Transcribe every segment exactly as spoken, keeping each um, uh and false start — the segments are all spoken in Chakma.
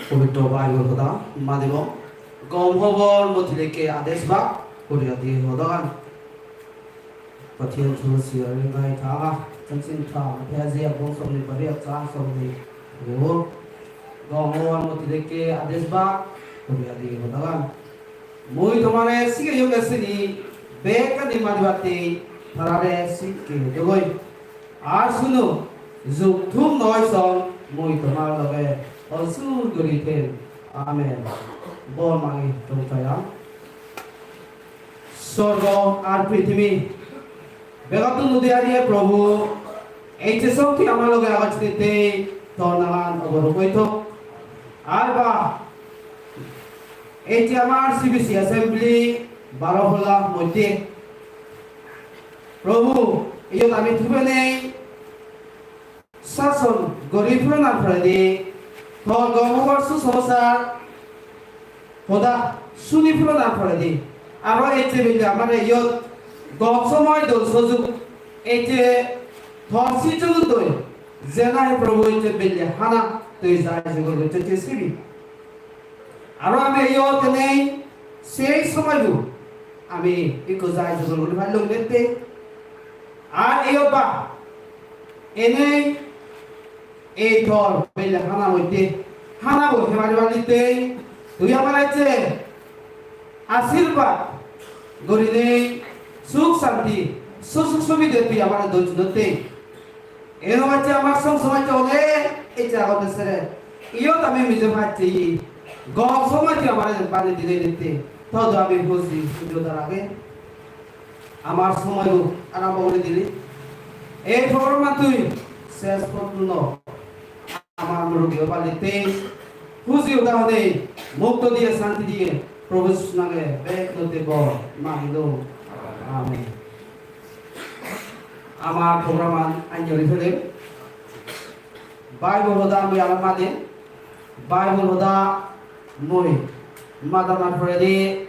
Pobitro Bible hoda madibo. Gom hobor moti lekke ades bak, puriya diye hodagan. Pathian thu siaring gai tha, tensin tha, pheji abong somni bari acha somni. Gom hobor moti lekke ades bak, puriya diye hodagan. Mui tomare sigeyonge sini bekkani madibatte tarare sikke degoi. Ar suno, jug thum noi song mui tomar loge olsur guri them. Amen. Bor magi tongthayang. Sorgo ar prithibi begottun udiyariye Probu, ei je song tui amar loge agocchite tor nangan oboruk oi thok. Ar ba, ei je amar C B C assembly baro polla moddhe, Probu, iyot ami thubenei sason gori puronar poredi, tor gom hobor susomachar hoda suni puronar poredi, aro ecche belle amare iyot gom somoy dol sojug, ecche tor sijjogun doi, je nahi Probu ecche belle hana tui jai jogor gocchocche sibi. Aro ami iyot enei sei somoibo ami ikko jai jogor guri pallong dette. Ar iyot ba enei ei tor belle hana moddhe hanabo hebar hebar ditte tui amare ecche ashirbad gurinei suk santi sujug subide tui amare dojjinotte. Eno bacche amar song somajje ole ecche agonde sere. Iyot ami mijo pacche ye. Gom somajje amare bani dile dite. Todo ami huji, huji odar age. Amar somoy bo arombo guri dile. Ei program tui ses porjonto amar murugi obalite. Huji odar age. Mukto diye, santi diye. Probu Jisu nange bek lote bor. Mangilo. Amen. Amar program an anjori pele. Bible hoda mui aro madim. Bible hoda mui madanar poredi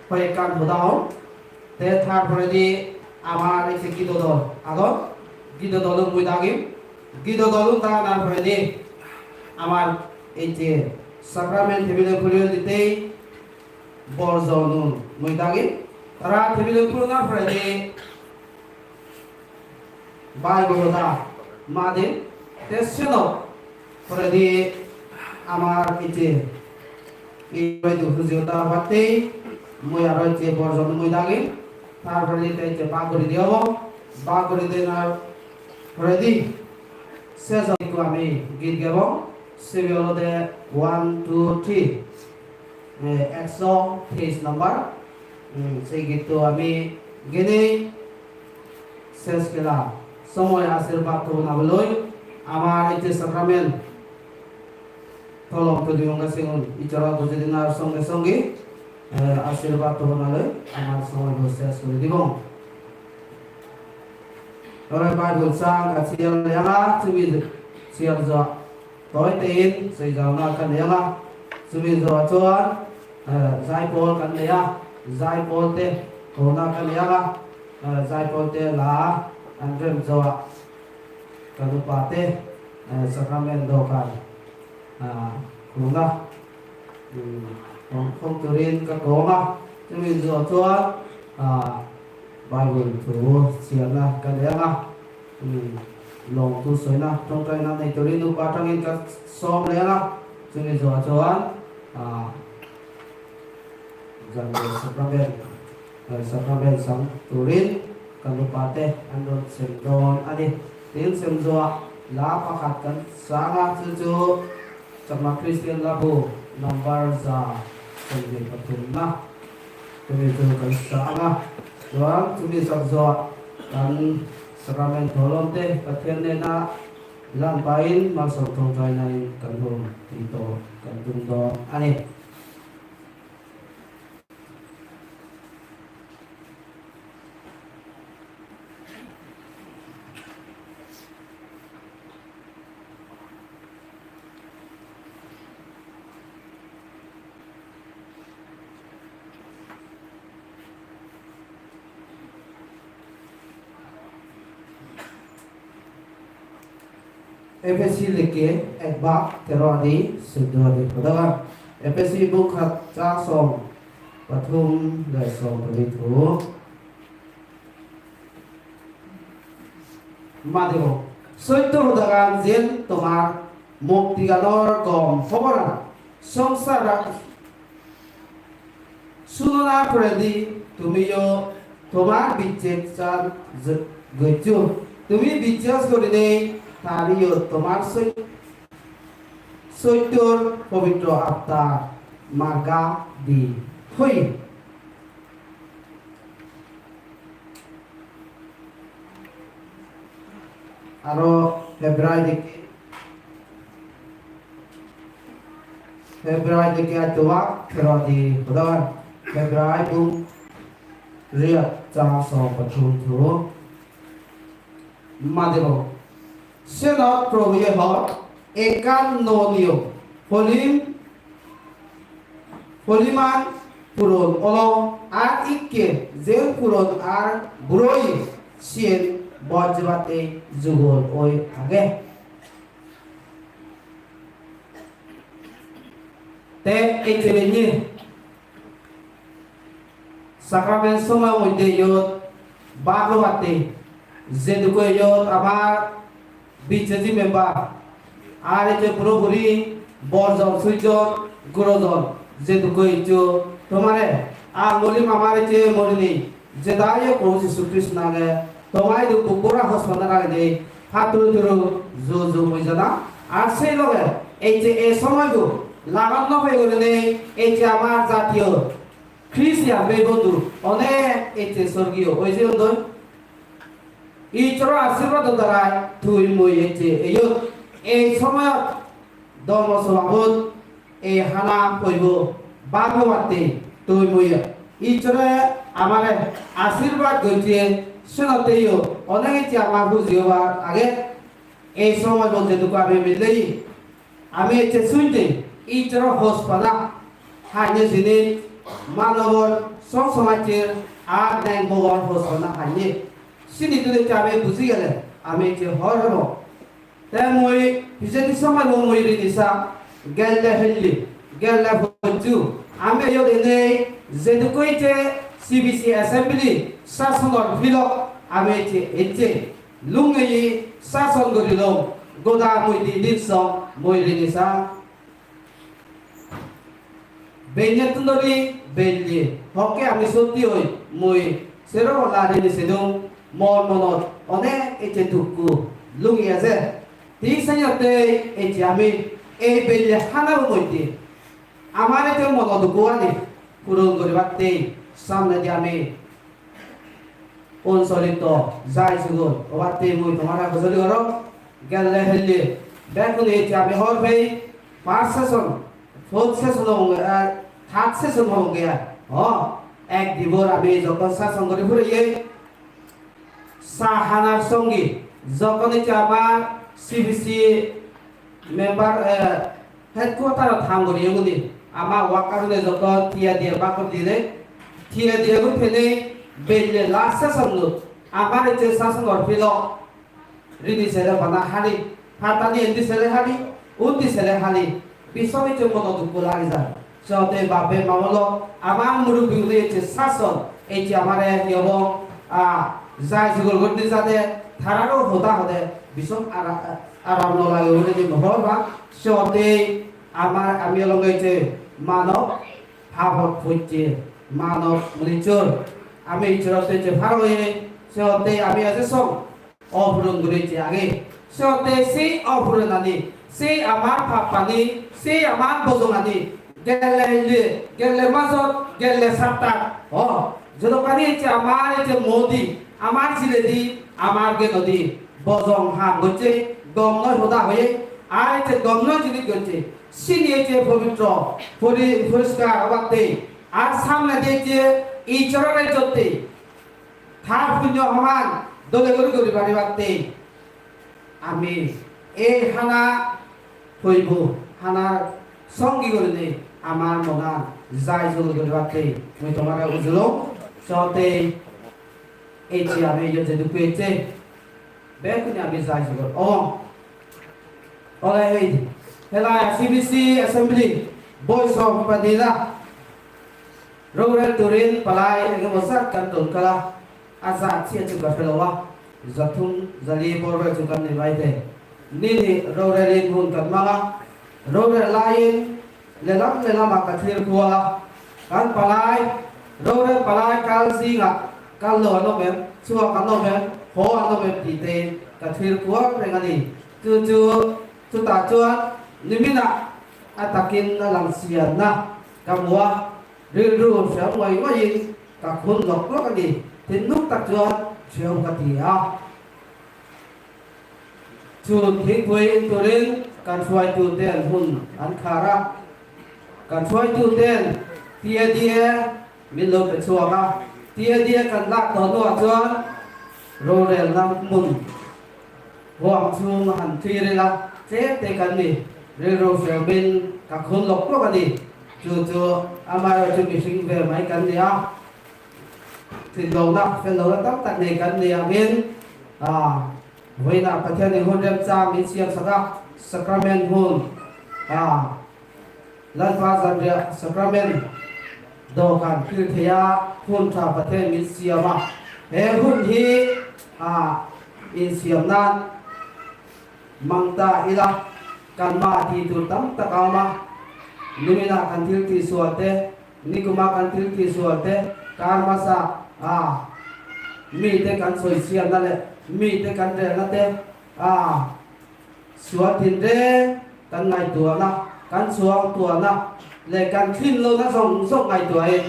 hoyekkan hoda hom. Te tar poredi amar ecche gido dol agon. Gido dolo mui dagim. Gido dolo danar poredi amar ecche sacrament table-e puriyon dittei borjonun mui dagim. Tara table-e puronar poredi Bible hoda madim, te seno poredi amar ecche ei hoito huji hoda battei mui aro ecche borjon mui dagim, tar poredi te ecche bak guri di obo, bak guri denar poredi sejo ikko ami git gebong, sibe olode one, two, three. Eh, ekso teis number. Hmm, sei gitto ami genei ses gela somoy ashirbad tobona boloi amar ecche sacrament tolom tuli onge sigun Ijjora gojei dinar songe songe, eh, ashirbad tobona loi amar somoy bo ses guri dibong. Ore Bible sang a sial yanga tumi sial jo. Toi tein sei jauna kan yanga. Sumi jo chuan, eh, Jaipol kan neia. Jaipol te kona kan yanga. Eh, Jaipol te la an rem jo. Kan upa te, eh, sacrament do kan. Ah, kona. Hmm, kong, kong turin ka kona. Tumi jo chuan, ah, Bible thu siamna ka leng a. Tumi long thu soina tongkai na nei turin upa tangin ka som leng a. Tumi jo chuan, ah, Jangde Sacrament, eh, Sacrament sang turin kan upa te an rawn sem dawn a ni. Tin sem zawh la pakhat kan sang a, chu chu Chakma Christian Labu number za sawmhnih pathumna. Tumi chu kan sang a. Chuan tumi sak zawh kan Sacrament thawhlawm te Pathian nena lan pain malsawm ṭawngṭainain kan hum tih tawh kan tum dawn a ni. Ephesi lekke ek bak tero adi suddo adi hodagan. Ephesi buk khat chang sawm pathum leh sawm pali thu. Madibo. Sotto hodagan jen tomar muktiganor gom hoboran songsar sunonar poredi tumiyo tomar bijjechan goccho. Tumi bijjas gurinei tariyo tomar sot-, sottor pobitro attar marga di hoi. Aro Hebrai dik-, Hebrai dikke atto bak tero di hodon. Hebrai buk riyot chang sawm pathum thu. Madibo. Senot Probuye hor ekkan nuo niyom. Holim Holiman puron olo ar ikke jen puron ar buroi siyen bojjebatte jugol oi age. Te ecche benne Sacrament somoy moddhe iyot bhag lobatte, jedukke iyot amar B C C member, ar ecche puro puri bor jon, suj jon, guro jon, jedukke iccho tomare, ar molim amar ecche morini, jedayo Probu Jisu Krishna age, tomai du buk bora hospanna ragede, patturu turu ju ju mui jana, ar sei loge ecche ei somoy du lagot no pei gurinei ecche amar jatiyo Christian bhei bondhu onek ecche sorgiyo oi jeyondoi. Ishwaro ashirbadodarai tui mui ecche eyot. Ei somoyot dhormo sobhabot ei hana hoibo bhag lobatte tui mui Ishware amare ashirbad gojje, senotte yo onek ecche amar huji obar age. Ei somoy bol jedukke ami milei, ami ecche sunde Ishwaro hospana hanye jinis, manobor song somajjer ar neng bogor hospana hanye. Sini tun ecche ami buji gele ami ecche hor hebo. Te mui pijedi somoy bo mui rini sa gelle helli, gelle hojju. Ami eyot enei jedukke ecche C B C assembly sasonor pilok ami ecche ecche. Lungeye sason gorilong, goda mui di din song mui rini sa. Bennettun dori belle, hokke ami sotti oi, mui sero bolla rini sedung, mor monot onek ecche dukku lungi eje. Thik senyotte ecche ami ei belle hanaro moddhe amar ecche mono dukku ani puron guribatte samnedi ami Onsolito jai sigun, obatte mui tomare hojoli gorong, gelle helle, bekkune ecche ami hor pei, first session, fourth session hobonge, eh, third session hobonge, ho, ek dibor ami jokkon session guri pureye, sa hanar songe, jokkon ecche amar C B C member, eh, headquarter-ot ham guriye guni, ama worker-une jokkon tiya diye bak guri dile, tiya diye guri pele belle last session-ot amar ecche sasonor pilok rini sele bana hali, pattani indi sele hali, undi sele hali, bishok ecche mono dukko lagi jar. Jote babe ma bolo, amar murubbi gune ecche sason, ecche amare hi hobo, ah, jai jugol guri jade, tararo hoda hode, bishom ara-, aram no lage guri je mohor ba, jote amar, ami olonge ecche manob, habot pocche, manob munijjor, ami Ijjorot ecche par oye, jote ami ecche song, opuron guri je age. Siyotte sei opurunani, sei amar pappani, sei amar bojongani, gelle hille, gelle majot, gelle sattat, o, jodokkani ecche amar ecche modi, amar jiredi, amar genodi, bojong ham gocche, gom noi hoda hoye, ar ecche gom noi jinis gocche, sini ecche pobitro, pori-, poriskar obatte, ar samnedi ecche Ijjorore jotte, tar punyo haman dole guri guri paribatte ami ei hana hoibo, hana songi gurinei amar monan jai jugol guribatte mui tomare ujulong. Jote ecche ami iyot jedukku ecche, bekkune ami jai jugol obong. Ole ei hela C B C assembly boiso padila. Rore turin palai ege bosak kan tun kala. Aja chia chuka pelowa. Jathum jali borbe chukan ni baite. Nini rore lin hun kan mala. Rore lain lelam lelam akathir kuala. Kan palai, rore palai kal singa. Kal lo ano ben, chua kan ano ben, ho ano ben tite. Kathir kual rengani. Chu chu, chu ta chuan. Nimina atakin na lang sian na. Kamua. Rilru siam wai wai in, kakhun lok lok ani, tin nuk tak chuan siam ka ti a. Chun thingpui turin kan suai tu ten hun an khara. Kan suai tu ten tia dia min lo pe chuak a. Tia dia kan lak ton nuah chuan rorel na mun. Huam chung han thui rila, che te kan ni, rilru siam in kakhun lok lok ani, chu chu amai chu mihring ve mai kan ni a. Thinlona, felona tam tak nei kan ni a min, a, vawiina Pathian in hun remchang min siam saka, sacrament hun, a, Lalpa Zanriah Sacrament dawhkan thil theia hun ṭha Pathian min siam a. He hun hi, a, insiam nan mang ta ila, kanmah ti tur tam tak a awm a. Nimina kan thil tisual te, nikuma kan thil tisual te, kar masa, a, mite kan sawi siamna leh mite kan relna te, a, sual thinreng kan ngaihtuahna, kan suangtuahna leh kan thinlona zawng zawng ngaihtuahin,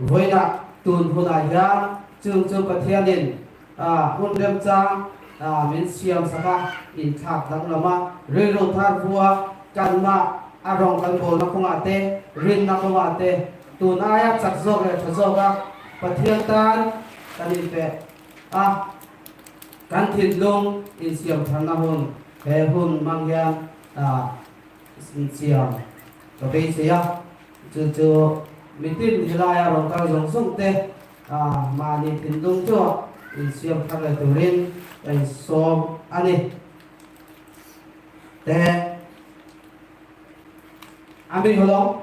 vawiina tun hunah hian chung chu Pathianin, a, hun remchang, a, min siam saka, inthlak danglam a, rilru thar vua, kanmah a rawng kan bawlna kawngah te, rinna kawngah te, tun aia chak zawk leh ṭha zawka Pathian tan kan inpe a, kan thinlung insiam tharna hun, he hun mang hian, a, insiam ka beisei a. Chu chu mitin helaia rawng kar zawng zawng te, a, mahni thinlung chu insiam thar leh turin kan sawm a ni. Te Ami holo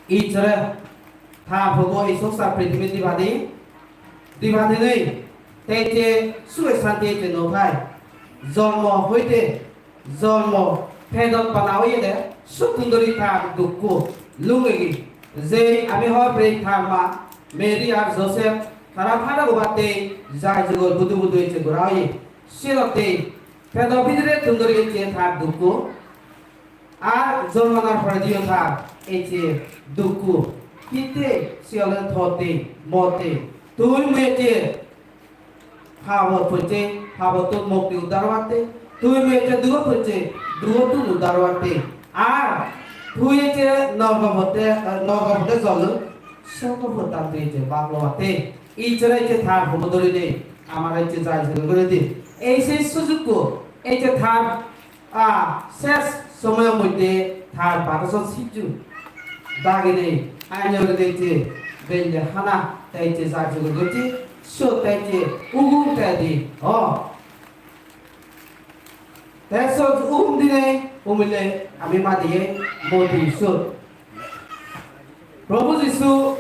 Ijjore, ta phobo Isu sa prithibit dibadi, dibadi nei, te je sue santi je no thai, jonmo hoite, jonmo pedot bana oyede, suttun dori ta dukko lungegi, je ami hor pei ta ma, Mary ar Joseph, tara phada gobatte, jai jugol budu budu ecche gora oye, sirotte, pedo bidire tun dori ecche ta dukko, Ar jonmonar porediyo tar ei je dukko, hitte siyole totte motte, tui mui je pabot pocche, pabottun mukti uddar obatte, tui mui je dugot pocche, dugottun uddar obatte, ar tui je norgo potte, norgo potte jol, sorgo pottan tui je bhag lobatte. Ijjore je tar hobo dori de, amare je jai jai guri de. Ei se sujukko, ei je tar A, ses somoyor moddhe tar baroson sijju daginei, aine uguredi je belle hana, te je jai jugor gocche, siyot te je ugum te di, o. Te siyot ugum dinei, umile ami madiye modi siyot. Probhu Jisu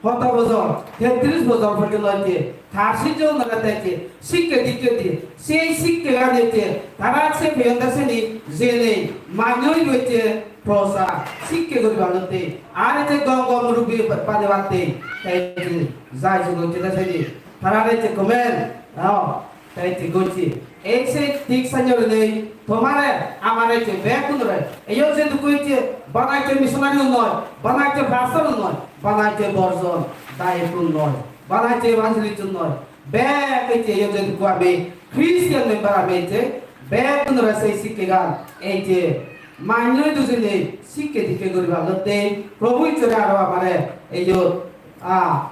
hoto bojor, tetris bojor porjonto ecche, tar sijjonore te ecche sikke dikke diye, sei sikkegan ecche tara se peyonde seni jenei manjoi roitte prosar sikke guribatte, ar ecche gom gom rugi banebatte, te ecche jai jugo ecche te seni tarare ecche komen, oh, te ecche gocche. Ei se thik sanjore nei, tomare, amare ecche bekkunore, eyot je dukku ecche, bana ecche missionary un noi, bana ecche pastor un noi, bana ecche borjon dayok un noi, bana ecche evangelist un noi, bek ecche eyot je dukku ami Christian member ami ecche, bekkunore sei sikkegan ecche manjoi dujinei sikke dikke guribatte, Probhu Issore aro amare eyot, ah,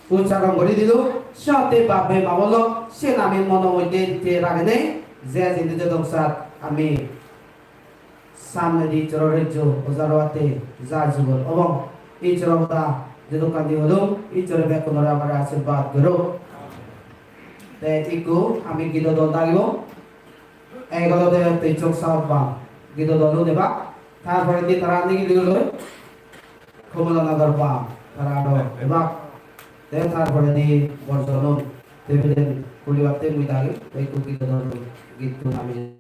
uchcharon guri dilo, siyotte bap-bei ma-bon lok, siyen ami mono moddhe te ragenei, je jinis jodong sat ami samnedi Issoror rejjo ojaro atte jai jugo obong. Issoror hoda jedokkani holung, Issore bekkunore amare ashirbad gorok. Te ikko ami gido dol dagibong. Ek olode Tejjok Saut bang, gido dol un ebak. Tar poredi tara nigili loi Komolanagar bang, tara aro ebak. Te tar poredi borjon un, te beden kulibatte mui dagi, te ekku gido dol un, gittun ami.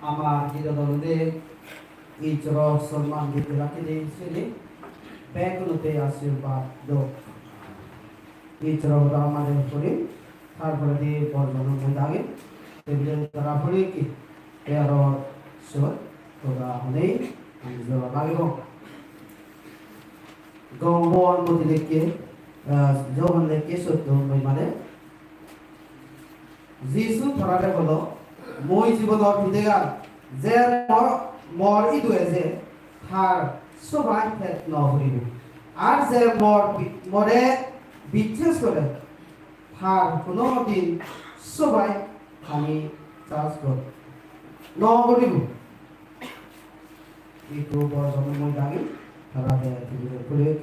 Ama hidadonde Ijjoro sorman didi rakkidi sidi bekkunotte ashirbad do. Ijjoro hoda amare puri, tar poredi borjono mui dagi, tebile tara puri ki, te aro sot hoda honei ami jora lagibo. Gom hobor modi lekke, ah, Johan lekke sotto noi mane. Jisu tarare holo, "Mui jibonor pidegar, je mor, mor idu eje, tar sobai pet no puribo. Ar je mor bi-, more bichches gore, tar hono din sobai pani chas gor-, no puribo." Ikku bor jono mui dagi, tara de tibire puri.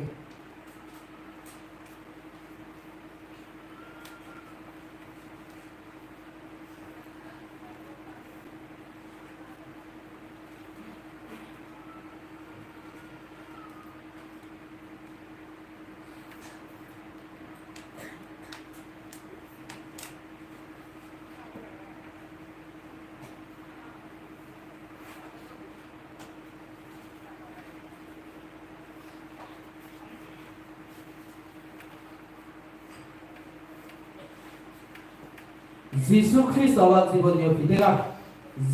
Jisu Kristo olo jiboniyo pidegar,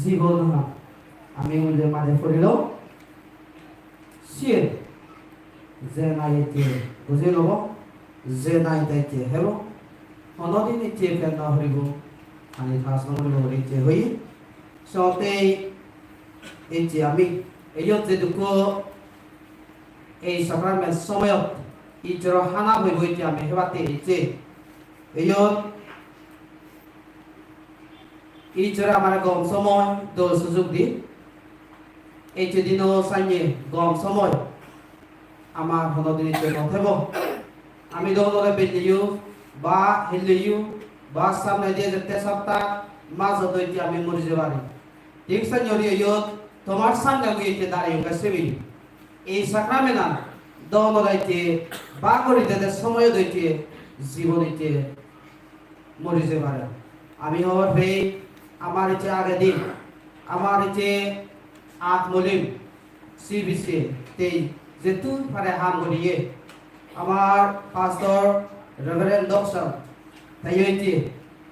jibon ha. Ami ule made porilo. Siyen je nahi ecche buji lobo, je nahi ecche hebo, hono din ecche pet no puribo, ani thas no puribo guri ecche hoye. Sottei ecche ami eyot jedukko ei sacrament somoyot Ijjoro hana hoibo ecche ami hebatte ecche. Eyot Ijjore amare gom somoy dol sujug di. Ecche dino sanye gom somoy amar hono din ecche no thebo. Ami do onore belleyo ba helleyo ba samne diye jette sapta majo doitte ami mori je pari. Thik sanye guri eyot tomar samne mui ecche dareyonge sebili. Ei sacrament-an do onore ecche ba guri dede somoyot ecche jibon ecche mori je pare. Ami hobor pei, amar ecche agedi, amar ecche ak molim, C B C tei jettur pare ham guriye. Amar pastor Reverend Dokson, teyo ecche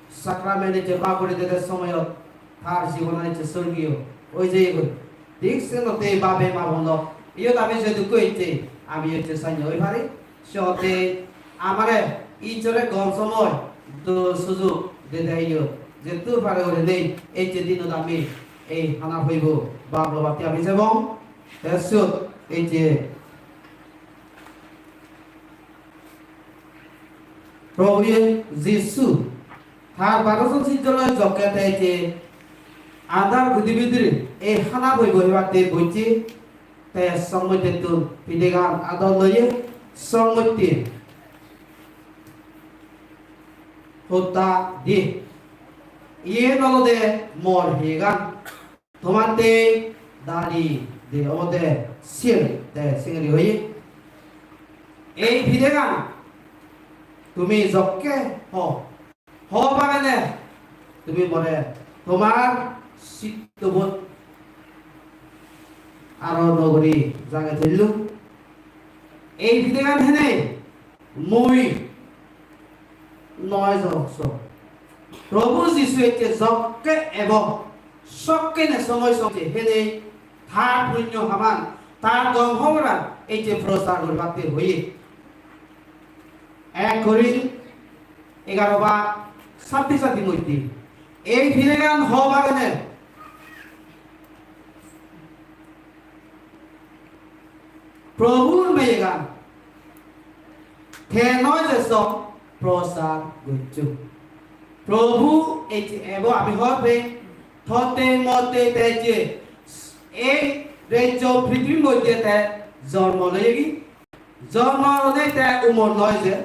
sacrament ecche ba guri dede somoyot tar jibonan ecche sorgiyo oi jeyegoi. Thik senotte babe ma bonlok, iyot ami jedukko ecche, ami ecche sanye oi pari. Siyotte amare Ijjore gom somoy dol sujug dede iyot, jettur pare gurinei ecche dinot ami ei hana hoibo bap lobatte ami jebong. Te siyot ecche Probhu Jisu tar baro jon sijjo loi jokke te ecche adar gudi bidire ei hana boi boi batte bojje, te songmottettun pidegan adot loye, songmotte hotta diye, "Iyen olode mor heyegan, tomatte dali de obode siyen." Te singiri hoye, "Ei pidegan tumi jokke ho, ho bagene tumi more tomar sittobot aro nogori jage tellung. Ei pidegan hene mui noi jokso." Probhu Jisu ecche jokke ebo, sokkene somoy sokke hene tar punyo haman, tar gom hoboran ecche prosar guribatte hoye. Ek Korin egaro ba sabbis adi moddhe ei pidegan ho bagene Probhur meyegan te noi je song prosar goccho. Probhu ecche ebo, ami hobor pei, totte motte te je ei rejjo prithibi moddhe te jormo loyegi, jormo lone te umor noi je,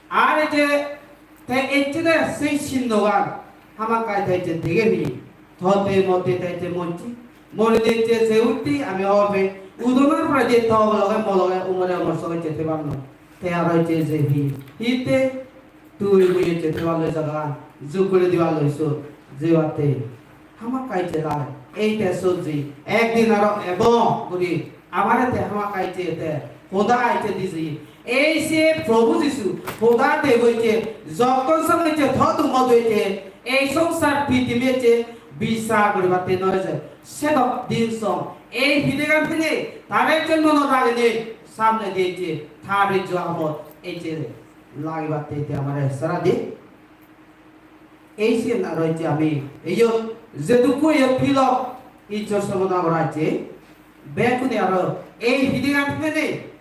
ar ecche te ecche de sei sinnogan hamakkai te ecche dege peye. Totte motte te ecche mocche, mori de ecche je utti, ami hobor pei, udonor pore je to loge mo loge umore umor song ecche thebar noi. Te aro ecche je hi, hitte tui mui ecche thebar loi jagan, juk guri dibar loi sot, jebatte hamakkai ecche lage. Ei te sot je ekdin aro ebo guri amare te hamakkai ecche te hoda ecche di je. Ei se Probhu Jisu hoda de hoiche, jokkon song ecche, thodu modu ecche, ei songsar prithibi ecche bisar guribatte noi je. Sedok din song ei pidegan pide tare ecche mono ragene samne di ecche, tar ecche amot ecche lagibatte ecche amare sara di. Ei siyen aro ecche ami, eyot jedukku eyot pilok Ijjor somona gora ecche, bekkune aro ei pidegan pene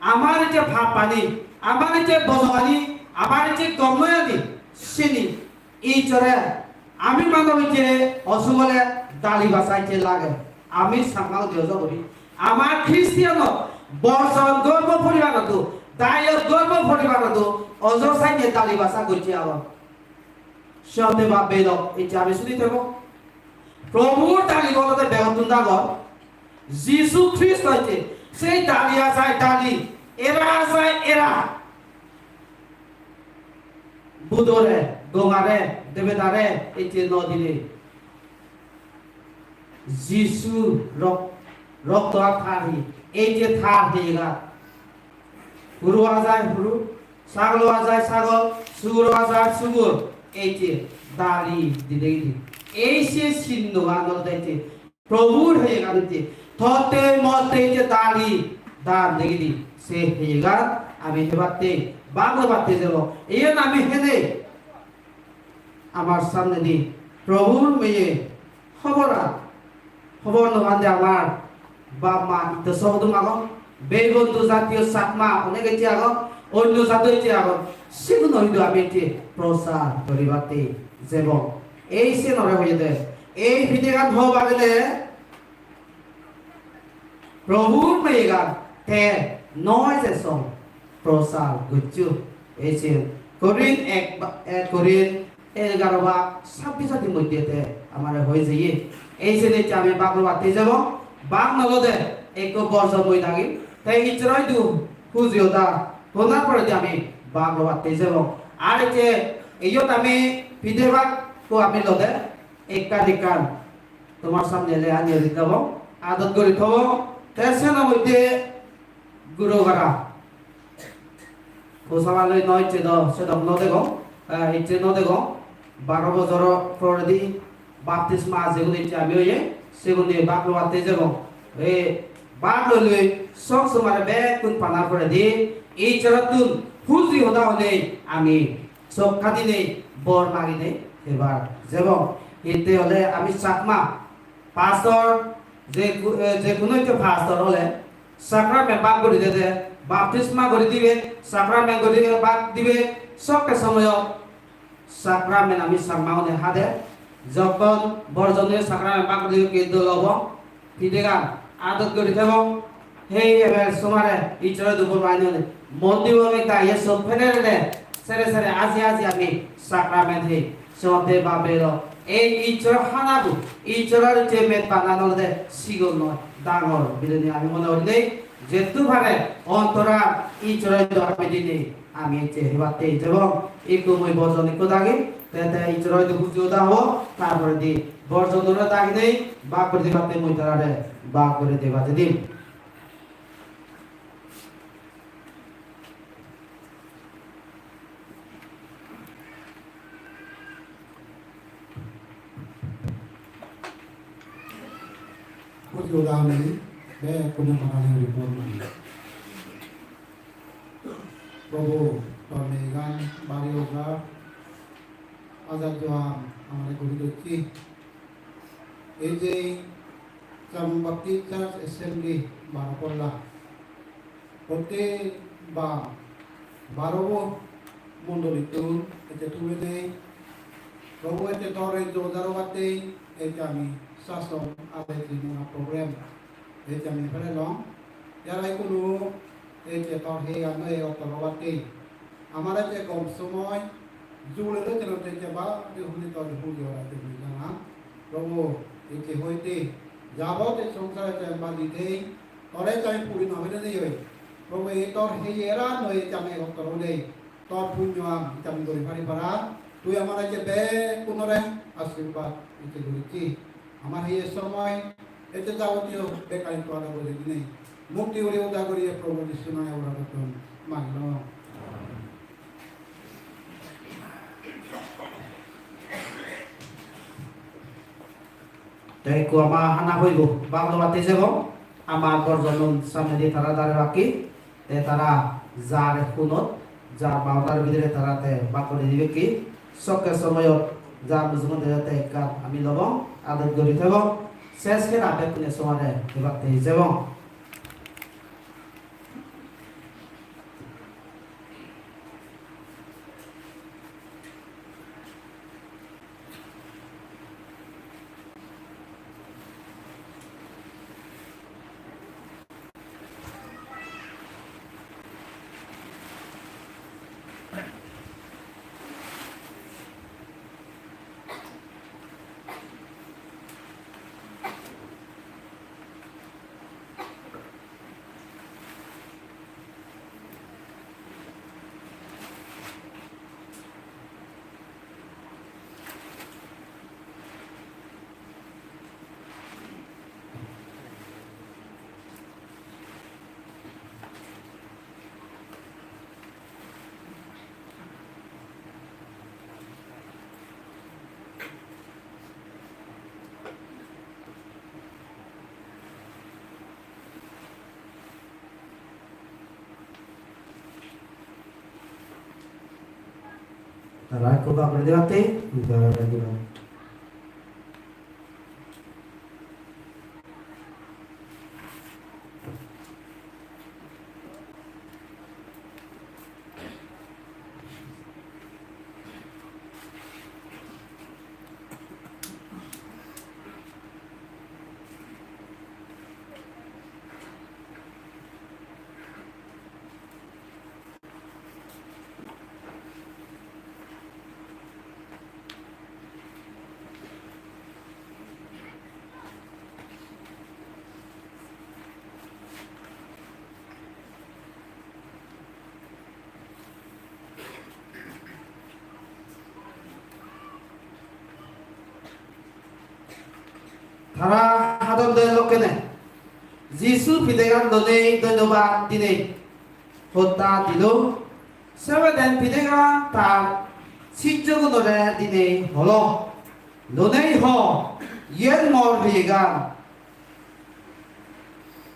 amar ecche pappani, amar ecche bojongani, amar ecche gommoyani, sini Ijjore ami manob ecche osugole dali basa ecche lage. Ami Changma udi ojo guri. Amar Christian-o borjon gorbo poribarodo, dayok gorbo poribarodo, ojo sanye dali basa gocche agon. Siyotte bab bhei lok, ecche ami suni thebo. Probhur dali olode begottun dagor. Jisu Kristo ecche, sei dali ajai dali, era ajai era. Budore, gongare, debedare, ecche no dile. Jisu rok-, rokto ar tar hi, ei je tar heyegan. Huru ajai huru, sagol ajai sagol, sugur ajai sugur, ei je dali dide gidi. Ei se sinnogan olode ei je Probhur heyegan ei je. Totte motte ei je dali dan degidi. Se heyegan ami hebatte, bhag lobatte jebo. Iyen ami hene amar samnedi Probhur meye hobor ar, hobor no pande amar bap ma itte sogodum agon, bei bondhu jatiyo Chakma onek ecche agon, onno jado ecche agon, siguno hintu ami ecche prosar guribatte jebong. Ei siyenore hoyede, ei pidegan hobar ele Probhur meyegan te noi je song prosar goccho. Ei siyen Korin ek ba-, ek Korin egaro ba sabbis adi moddhe te amare hoi jeye. Ei siyen ecche ami bhag lobatte jebong, bhag no lode ekko borjo moi dagi. Te Ijjoro idu huji hoda honar poredi ami bhag lobatte jebong. Ar ecche iyot ami pide bhag ko ami lode ekkan ekkan tomar samne ele ani rit debo, adot guri thobo. Te seno moddhe guro gara. Hosabaloi no icche do, sedok no degong, eh, icche no degong. Baro bojor poredi baptisma jegun icche ami oye, segunne bhag lobatte jebong. E bhag loi loi song somare bekkun panar poredi, Ijjorottun huji hoda honei ami sok kadinei, bor maginei hebar jebong. Hitte hole ami Chakma pastor, je ku-, eh, je kuno ekko pastor hole sacrament bhag guri dede, baptisma guri dibe, sacrament guri dibe, bhag dibe, sokke somoyot sacrament ami Chakma une hade, Jokkon borjonor sakrament bak guri dokke dol obo, pidegan adot guri thebong, hei eber somare Issore dubur mainone mon dibo, ami daiye sot pene rene sere sere aji aji ami sakrament hei. Sotte babelo ei Issor hanabu, Issoror je met banan olode sigon noi, dangor bilinei ami mone gurinei, jettu pare ontoran Issoror dormi dinei ami ecche hebatte ejebong. Ekku mui bojon ekku dagi, te te Issoror idu pujo da hobo, tar poredi bojonore daginei bak guri dibatte mui tarare bak guri dibatte dim. Pujo dagani bekkune manani guri bor mani. Probu, tor negan bari oja, ajar joan amare guri docchi. Ei je Cham Baptist Church Assembly baro polla, protti ba barobo mondolittun ecche tubinei, Probu ecche tor ei jodar obattei ecche ami sason ade jinga program ecche ami pelelong. Yara ikkunu ecche tor heyan noi ottor obattei. Amare je gom somoy jule de jeno te je ba de huli to de huli ora de huli jana. Probu, ecche hoite jabot ei songsare te baji dei, tore jai puri no hede dei oi. Probu, ei tor heyera noi jane ottor hode. Tor punyo am jani guri pari para. Tui amare ecche bekkunore ashirbad ecche guricchi. Amar heye somoy ecche jabotiyo bekkani to ade guri dinei. Mukti guri uda guri Probu Jisu name ora gotton mangno. Te ekku ama hana hoibo, bak lobatte jebo, ama gorjonun samnedi tara dare bakki, te tara jar hunot, jar baundar bidire tara te bak guri dibekki, sokke somoyot jar mujungot te ekkan ami lobong, adet guri thebong, ses kena bekkune somare hebatte jebong. Tara ekko bak guri dibatte, bak guri dibatte. Tara hadonde lokkene Jisu pidegan lonei dhonnobad dinei hotta dilo. Sebeden pidegan tar sijjogunore dinei holo, "Lonei ho, iyen mor pidegan."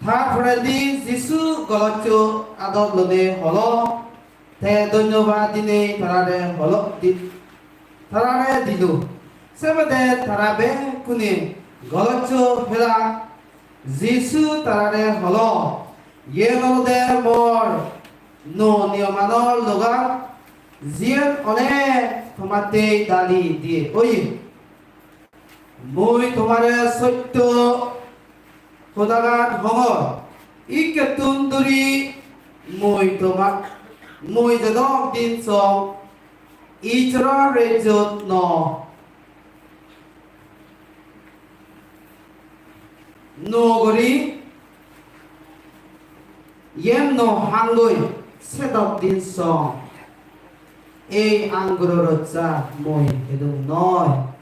Tar porendi Jisu golosso adot lonei holo, te dhonnobad dinei tarare holo di-, tarare dilo. Sebede tara bekkune golosso pela. Jisu tarare holo, "Iyen olode mor nuo niyomanor logan, jiyen onek tomattei dali diye oye." Mui tomare sotto hodagan hongor, ikkettun duri mui toma-, mui jedok din song Issoror rejjot no, nuo guri yen no hangoi, sedok din song ei anguro rossa mui hedung noi.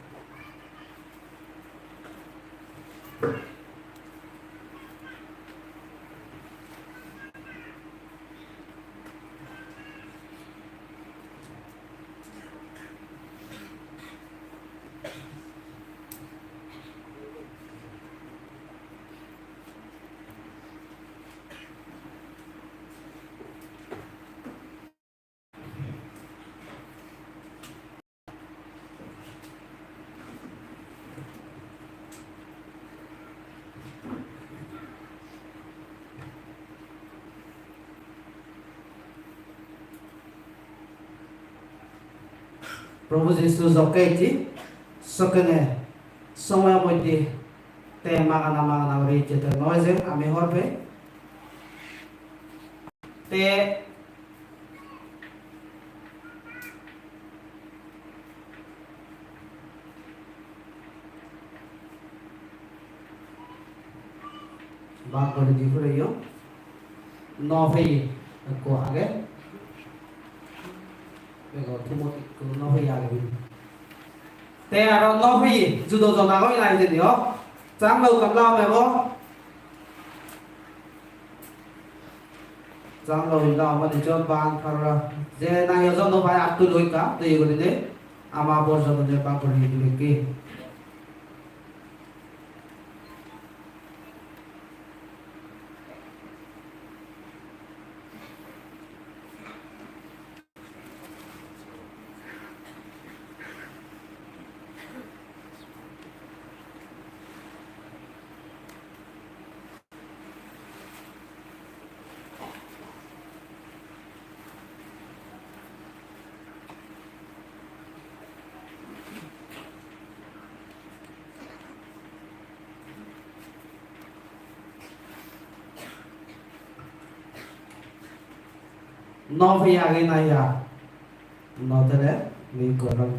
Probhu Jisu jokke ecche, sokkene somoyo moddhe te magana magana guri ecche te noi je ami hobor pei. Te bak guri di puriyo. No peye ekko age. Bego thumot ekko no peye age. Te aro no peye judo jon agon na hijeni o. Chang lo kamla mebo. Jang lo hoi la, amar ijot bang parora. Je nahi ojon no pai, attu loi ka, to iye gurinei ama bor jodonde bang guri dibekke. No peye age na ya? No thele mi gorong.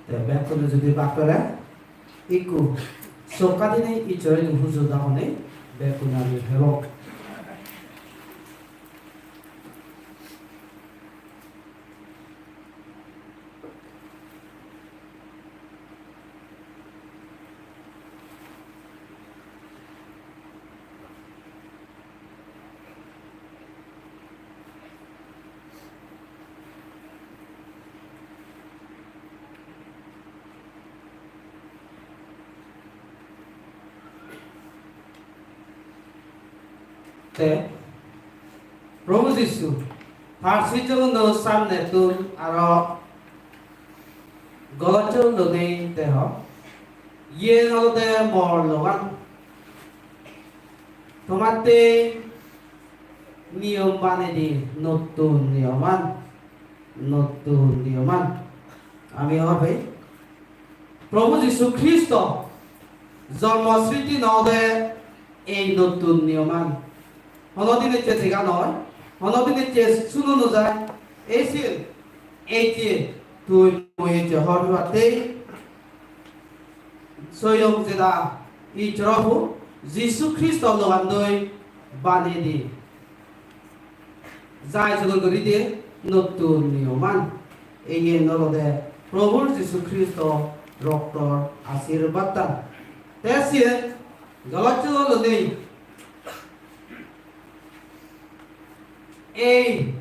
Te bekkune judi bak pele, ikku sokka dinei Issoro idu huju dagone bekkune ami hebong. Te Probhu Jisu tar sijjoguno samnettun aro golochun lodei deho. Iyen olode mor logan. Tomatte niyom banedi, nottun niyoman, nottun niyoman. Ami hobe Probhu Jisu Kristo jonmo sriti node ei nottun niyoman. Hono din ecche dega noi, hono din ecche suno no jai. Ei siyen, ei je tui mui ecche hor hubattei soyong jeda Issoro pu Jisu Kristo logandoi banedi. jai jogor guri diye nottun niyoman. Iyen olode Probhu Jisu Kristo roktor ashirbadtan. Te siyen Golossot olode ei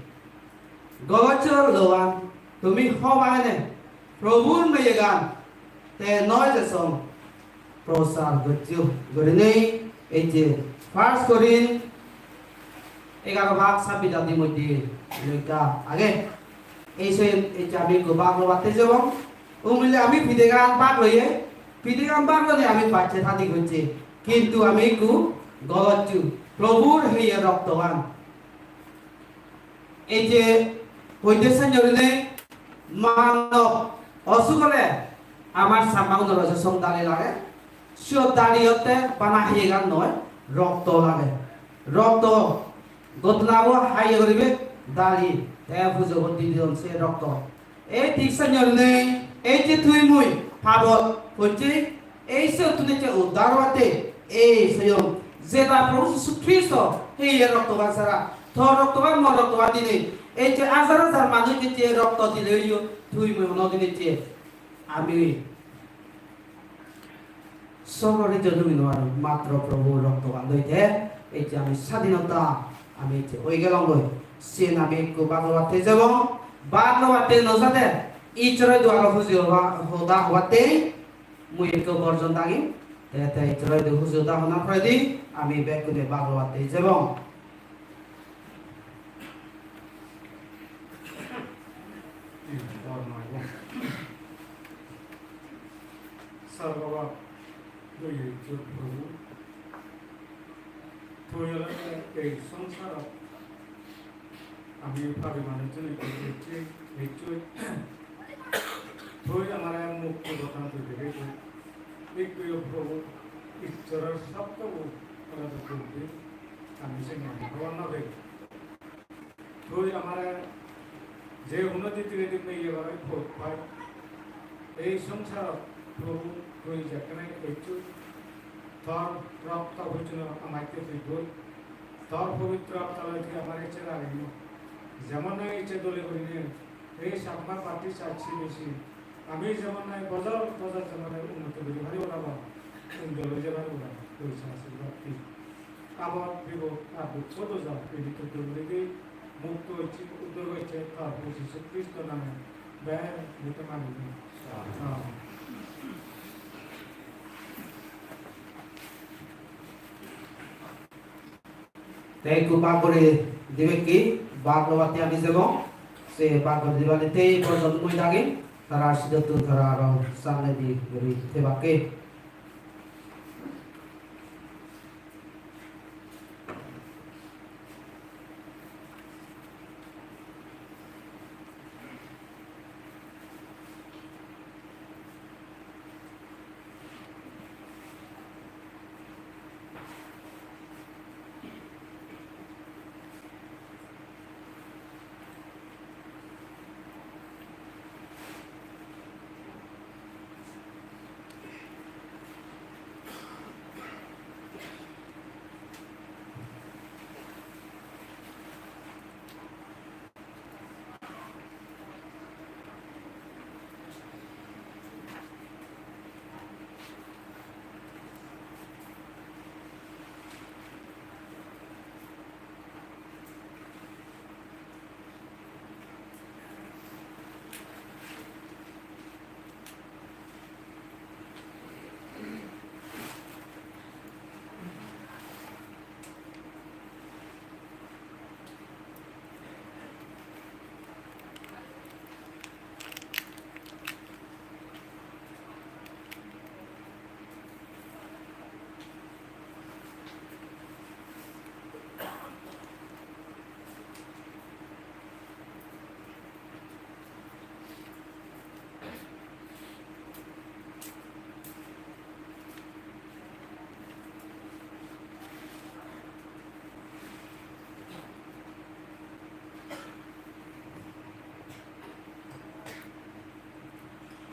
Golossot loan tumi hoba ene Probhur meyegan te noi je song prosar goccho gurinei ei je First Korinth egaro bak sabbis adi moddhe lekha age. Ei se ei je ami ekko bak lobatte jebong. Umile ami pidegan bak loye, pidegan bak lone ami pacche thadi gocche. Kintu ami ekko golossong Probhur heye roktogan. Ei je hoide senyorine manob osuk ole amar samma unor ojo song dali lage. Siyot dali otte bana heyegan noi, rokto lage. Rokto gotnabo haye guribe dali te pujo gor di diyon se rokto. Ei thik senyorine ei je tui mui pabot pocche ei siyottun ecche uddar obatte ei soyom jeda Probhu Jisu Kristo heye roktogan sara, tor roktogan, mor roktogan dinei ecche hajar hajar manuj ecche rokto dileyo tui mui hono din ecche ami sorgore jodumi no paro, matro Probhu roktogan loi te ecche ami sadinota ami ecche oi gelongoi. Siyen ami ekko bak lobatte jebong, bak lobatte no jade Ishshoro idu aro huji hoba, hoda hobatte mui ekko borjon dagim, te, te Ishshoro idu huji hoda hona poredi ami bekkune bak lobatte jebong. Sorgobas, tui Ishshor Probhu, tui olode ei songsarot ami pabi manuchchune tui ecche, ecche, tui amare mukti pothan tui degei de. Ikkuyo Probhu Ishshoror sopto olode tui, ami seni hobor no pei. Tui amare je hono ditiredi meye goroi pot pai. Ei songsarot Probhu tui jekkene ecchoi, tor rokto bocchuno amatte tui doi. Tor pobitro rokto loi tui amare ecche rageyos. Jemon nahi ecche dole gurinei ei Chakma Baptist Church C B C ami jemon nahi bojor bojor jemon nahi unnoto guri paribo na ba, unnoto guri je paribo na, tui sa ashirbad di. Abot bibot ar dukko doja pidito duri di, mukto gocche, uddhar gocche, tor Jisu Kristo name, be, mite mani di. Amen. Te ekku bak guri dibekki, bak lobatte ami jebong. Se bak guri dibali te ei borjon mui dagi, tara sidottun tara aro samnedi guri thebakke.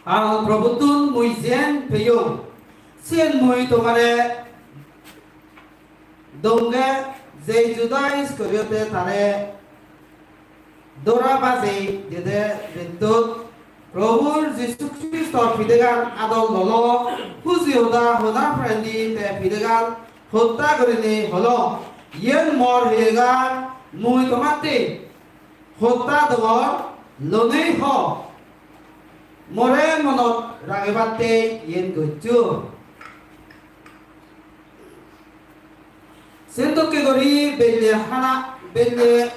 Ar Probhuttun mui jiyen peyong, siyen mui tomare donge, je Juda Iskariote tare dora bajei dede bettun Probhur Jisu Kristor pidegan adot lolo, huji hoda honar porendi te pidegan hotta gurinei holo, "Iyen mor pidegan, mui tomattei hotta dongor, lonei ho." More monot ragebatte iyen goccho. Sen dokke guri belle hana, belle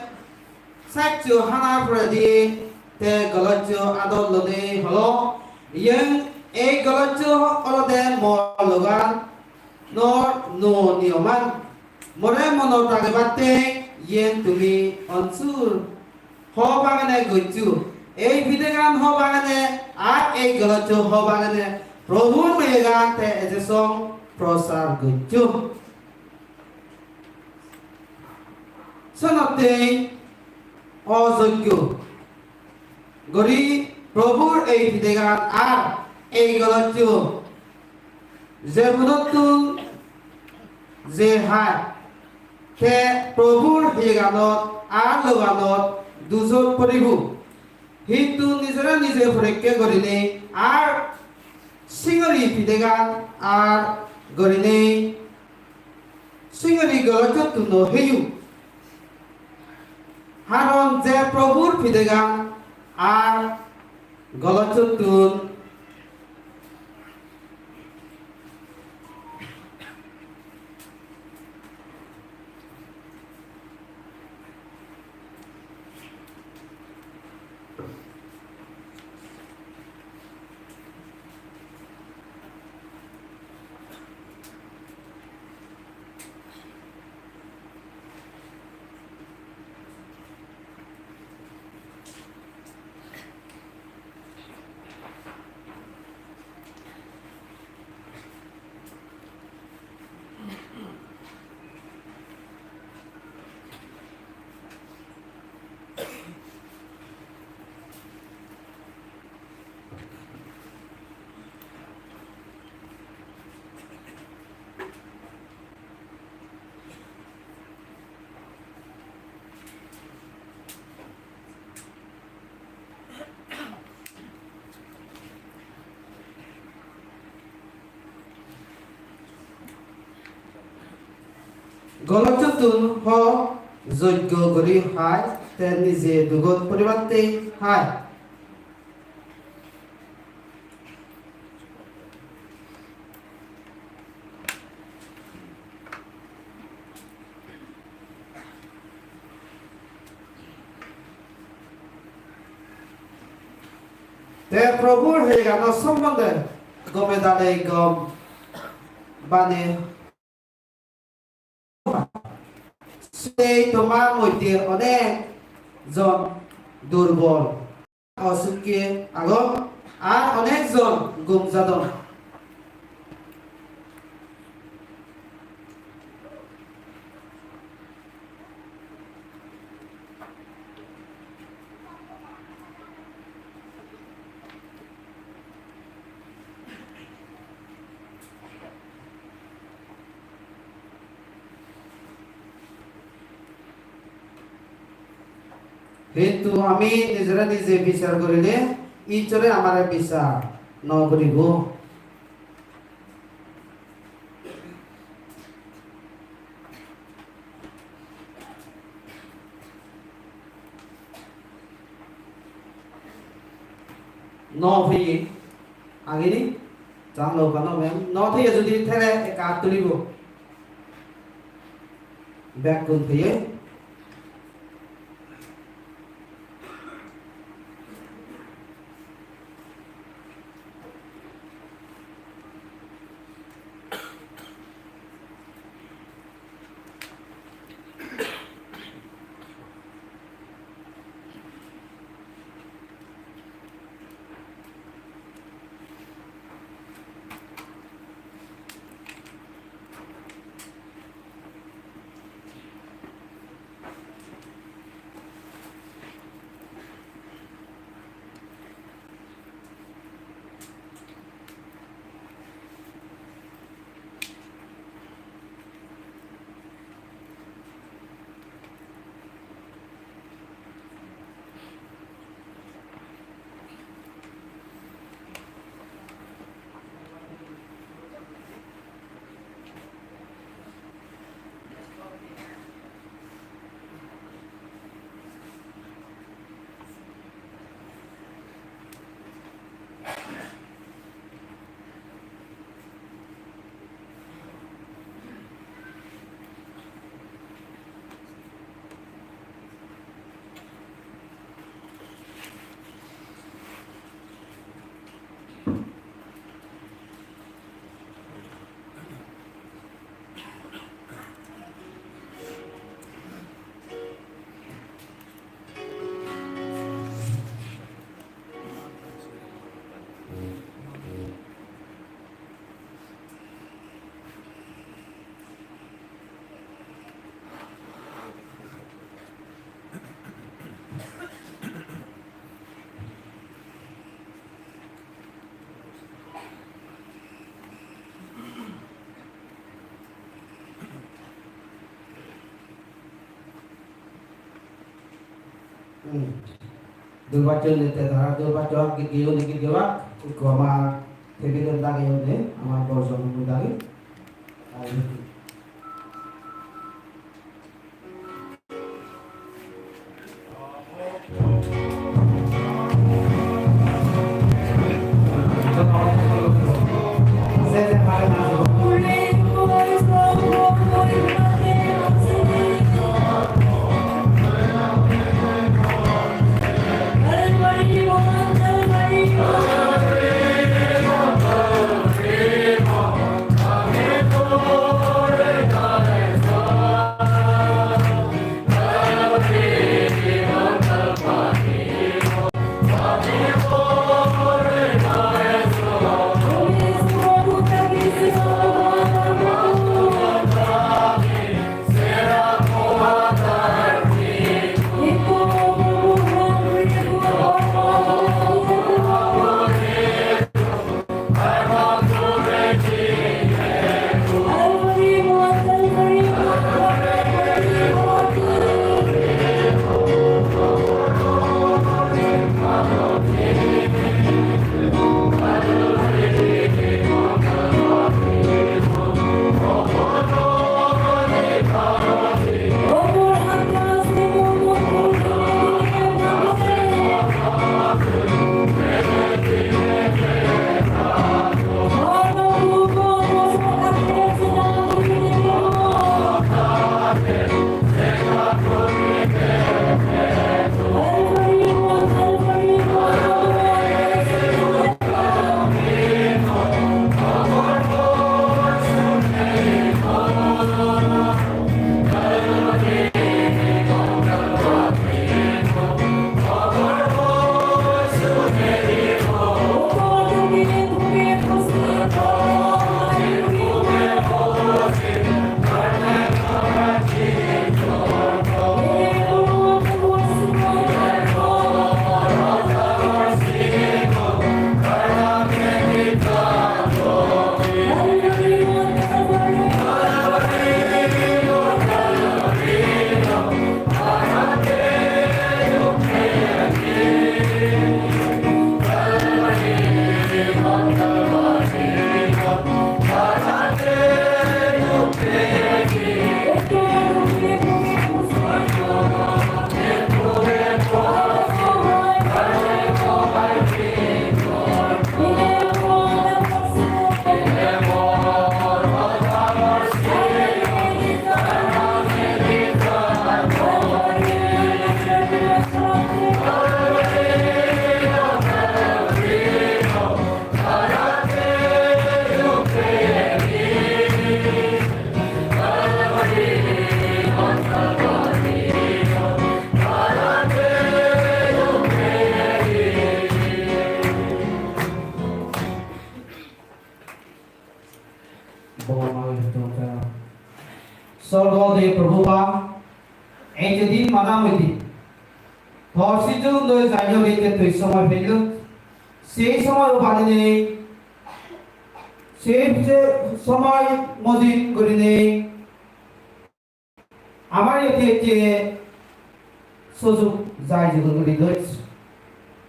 saccho hanar poredi te goloccho adot lonei holo, "Iyen, ei goloccho olode mor logan, nor nuo niyoman. More monot ragebatte iyen tumi onsur ho bagene goccho. Ei pidegan ho bagene ar ei goloccho ho bagene Probhur pidegan te eje song prosar goccho." Senottei ojoggo guri Probhur ei pidegan ar ei goloccho je punottun je hai, te Probhur pideganot ar loganot dujot poribo. Hintu nijore nije porikke gurinei ar singori pidegan ar gurinei singori golocchottun no heyo. Haron je Probhur pidegan ar golocchottun Golocchottun ho joggo guri hai, te nije dugot poribatte hai. Te Probhur heyegano sombonde gome dale gom bane sei tomar moddhe onek jon durbol, osukke agon, ar onek jon gum jadon. Hintu ami nijore nije bichar gorile, Ijjore amare bichar no guribo. No peye, agini? Jang lo kano mem. No peye jodi thele ekka tulibo. Bekkun peye. Durbaccho nette tara durbaccho git geyon, git gebak, ikko ama tebile dageyonde, ama borjon dagi. Sorgo de Prabhu Ba, ei je din mana hoide, tor sijjun doi jai hoide tui somoy pello, sei somoy upadine, sei je somoy mojit gurinei, amar iyot ecche sujug jai jugun guri dois.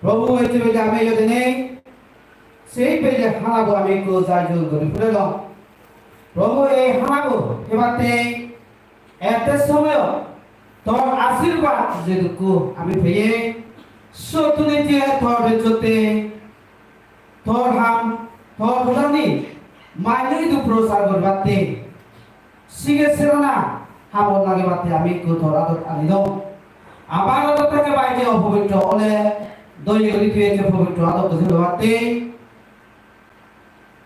Prabhu, ecche bele ami iyot enei, sei bele hanabo ami ekku jai jugun guri purelong. Prabhu, ei hanabo hebatte ette somoyot tor ashirbad jedukku ami peye, sottun ecche tor bejjotte tor ham, tor hodani mane idu prochar guribatte, sige serana habor lagebatte ami ekku tor adot anilong. Amar adot theke baide opobitro ole, doye guri tui ecche pobitro adot boji guribatte.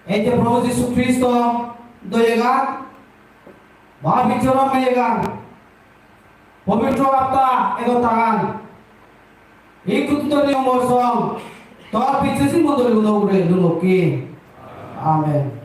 Ei je Prabhu Jisu Kristo doyegan, Maha Pichoron doyegan, Pobitro Atta egottagan, ei kutto niyom borsong, tor picche sin mondoli guno ugure lulokke. Amen.